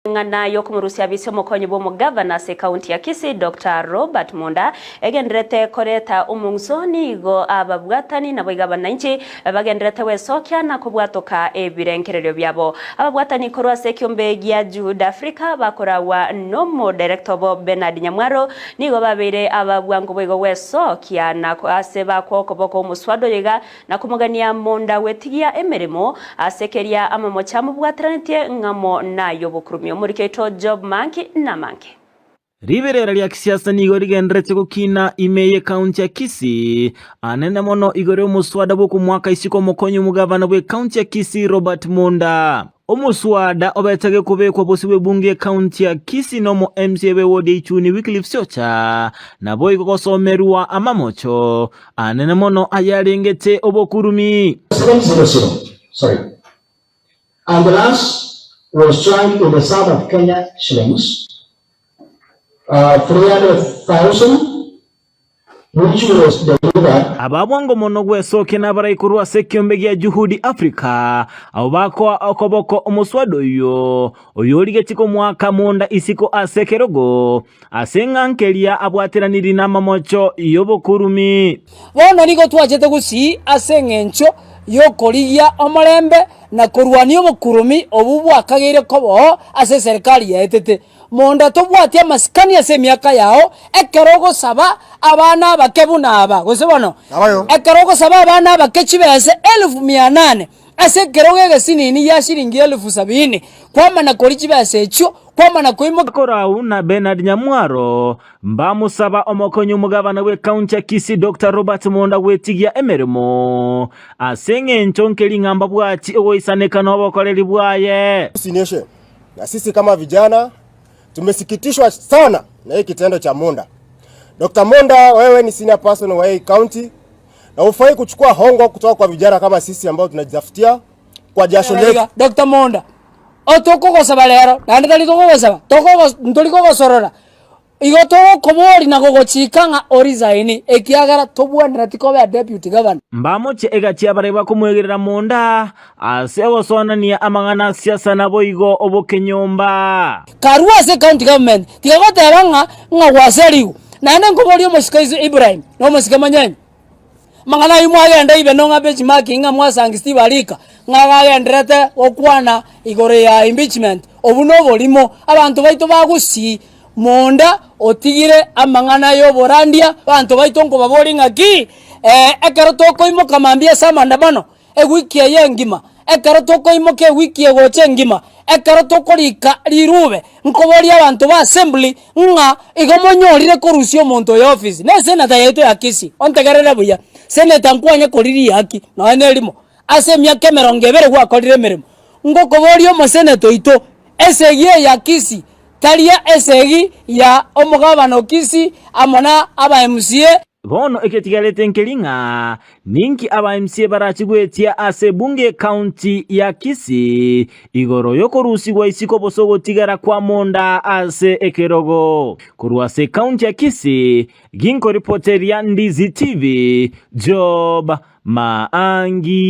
Eng'ana y'okomorusia abisi omokonyi bw'omogavana ase ekaunti ya Kisii Doctor Robert Monda egendererete koreta omong'uso nigo ababwatani naboigo abanainchi bagendererete gwesokia na kobwatoka ebirengererio biabo. Ababwatani korwa ase ekiombe gia Juhudi Africa bakoragwa n'omodirector obo Bernard Nyamwaro nigo babeire ababwango boigo gwesokia na ase bakwa okoboko omoswada oyo iga Na komogania monda gwetigia emeremo ase keria amamocha amobwateranetie ng'amo nay'obokurumi. Omoriki oito Job Manki namange. Riberera ria kisiasa nigo rigendererete gokina ime y'ekaunti ya Kisii, anene mono igoro y'omoswada bw'okomoaka isiko omokonyi omogavana bw'ekaunti ya Kisii Robert Monda. Omoswada obete gekobekwa bosio bw'ebunge y'ekaunti ya Kisii nomo MCA bw'ewodi ya Ichuni Wycliffe Siocha naboigo gosomerwa amamocho anene mono ayarengete obokurumi. 700, sorry, and the last was shrunk in the sum of Kenya shillings 300,000 which was delivered. Aba bwango mono gwesokia nabarai korwa ase ekiombe gia Juhudi Africa, abwo bakoa okoboko omoswada oyio, oyorigetie komoaka monda isiko ase ekerogo, Ase ng'a nkeria abwateraniri namamocho y'obokurumi. Bono nigo twachete gusii ase engencho y'okorigia omorembe na korwania obokuromi obwo bwakageire koboo ase eserikari yaetete. Monda tobwati amasikani ase emiaka yao ekero ogosaba abana abake buna aba, gose bono ekero ogosaba abana abake chibese elfu mia nane ase ekerogo egesinini gia shilingi elfu sabini, kwamana koria chibesa echio Kwamana koimoka. Korau na Bernard Nyamwaro mbamosaba omokonyi omogabana bw'ekaunti ya Kisii Doctor Robert Monda gwetigia emeremo ase eng'encho nkeri ng'a mbabwati ogoisaneka nobokoreri bwaye. Nation. Na sisi kama vijana tumesikitishwa sana na hii kitendo cha Monda. Dr. Monda, wewe ni senior person wa hii county na hufai kuchukua hongo kutoka kwa vijana kama sisi ambao tunajitafutia kwa jasho letu. Dr. Monda, Otokogosaba rero, naende tari tokogosaba, tokogo ntori kogosorora, igo togokoboria na gogochika ng'a orisaini, ekiagera tobwenereti koba deputy governor. Mbamochie egati y'abarai bakomwegerera monda ase ogosoanania amang'ana a siasa naboigo obokenyomba. Karue ase county government, tiga goteba ng'a ng'a gwaserigwe. Naende nkoborie omosike Ibrahim na omosike Manyanya. Amang'ana ayio mwagenda ibe nong'a benchmarking ng'a mwasangi Steve Arika ng'a agagendererete gokwana igoro ya impeachment, obwo noborimo. Abanto baito ba Gusii monda otigire amang'ana y'oborandia, abanto baito nkobaboria ng'aki ekero tokoimoka mambia ase amaandamano Ewiki eye engima, ekero tokoimoka ewiki egocha engima, ekero tokorika rirube, nkoboria abanto ba assembly ng'a igo monyorire korusia omonto oyo office. Ne esenator yaito ya Kisii, ontegerere buya, senator nkwanye koriria haki nonya na erimo, ase emiaka emerongo ebere gwakorire emeremo. Ngokoboria omosenator oito, esegi eye ya Kisii, taria esegi ya omogabana o Kisii amo na aba MCA, Bono eketigarete nkeri ng'a ninki aba MCA barachi goetia ase ebunge y'ecounty ya Kisii igoro y'okorusigwa isiko bosa ogotigara kwa monda ase ekerogo. Korwa ase ecounty ya Kisii, ginkoripoteria Ndizi TV, Job Maangi.